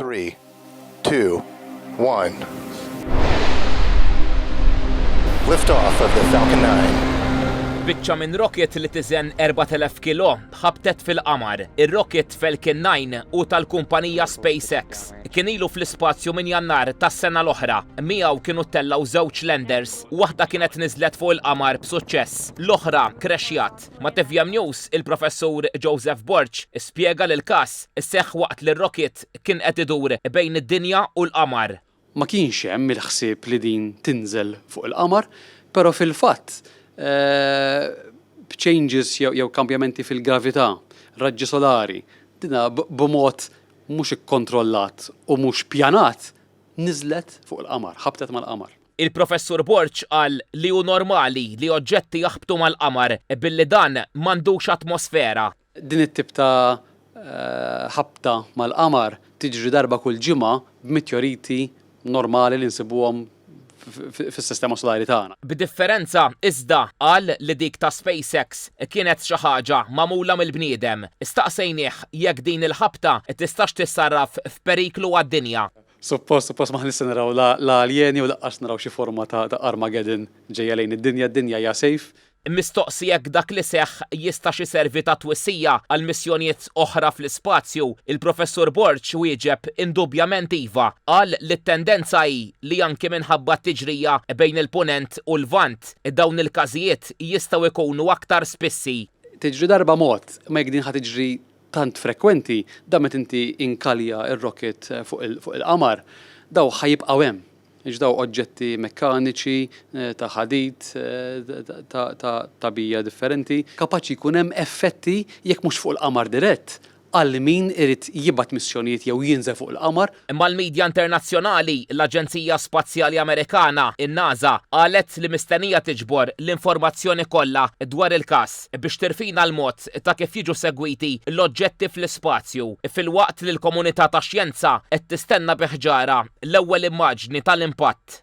3, 2, 1. Liftoff of the Falcon 9. Biċċa minn rocket li tiżen 4,000 kilo ħabtet fil-qamar. Ir-rocket Falcon 9 hu tal-kumpanija SpaceX. Kien ilu fl-ispazju minn Jannar tas-sena l-oħra. Miegħu kienu ttellgħu żewġ landers. Waħda kienet niżlet fuq il-qamar b'suċċess, l-oħra krexjat. Ma' tvm News, il-Professur Joseph Borg spjega li l-każ seħħ waqt li r-rocket kien qed idur bejn id-dinja u l-qamar. Ma kienx hemm il-ħsieb li din tinżel fuq il-qamar, però fil-fatt b'changes jew kambjamenti fil-gravità, raġġi solari, dina b'mod mhux ikkontrollat u mhux pjanat niżlet fuq il-qamar, ħabtet mal-qamar. Il-Professur Borg qal li hu normali li oġġetti jaħbtu mal-qamar billi dan m'għandux atmosfera. Din it-tip ta' ħabta mal-qamar tiġri darba kull ġimgħa b'meteoriti normali li nsibuhom fis-sistema solari tagħna. B'differenza, iżda, qal li dik ta' SpaceX kienet xi ħaġa magħmula mill-bniedem. Staqsejnieh jekk din il-ħabta tistax tissarraf f'periklu għad-dinja. Suppost, suppost m'aħniex se naraw la la aljeni u laqqas naraw xi forma ta' ta' Armageddon ġejja lejn id-dinja, d-dinja hija safe. Mistoqsi jekk dak li seħħ jistax iservi ta' twissija għal missjonijiet oħra fl-ispazju, il-Professur Borg wieġeb indubbjament iva. Qal li t-tendenza hi li anki minħabba t-tiġrija bejn il-Punent u l-Lvant, dawn il-każijiet jistgħu jkunu aktar spissi. Tiġri darba mod, imma jekk din ħa tiġri tant frekwenti, dan meta inti inkalja r-rocket fuq il-qamar, daw ħa jibqgħu hemm. Għax daw oġġetti mekkaniċi, ta' ħadid, ta' tagħbija differenti. Kapaċi jkun hemm effetti, jekk mhux fuq il-qamar dirett, għal min irid jibgħat missjonijiet jew jinżel fuq il-qamar. Mal-midja internazzjonali, l-Aġenzija Spazjali Amerikana, in-NASA, qalet li mistennija tiġbor l-informazzjoni kollha dwar il-każ. biex tirfina l-mod ta' kif jiġu segwiti l-oġġetti fl-ispazju, filwaqt li l-komunità tax-xjenza qed tistenna bi ħġarha l-ewwel immaġni tal-impatt.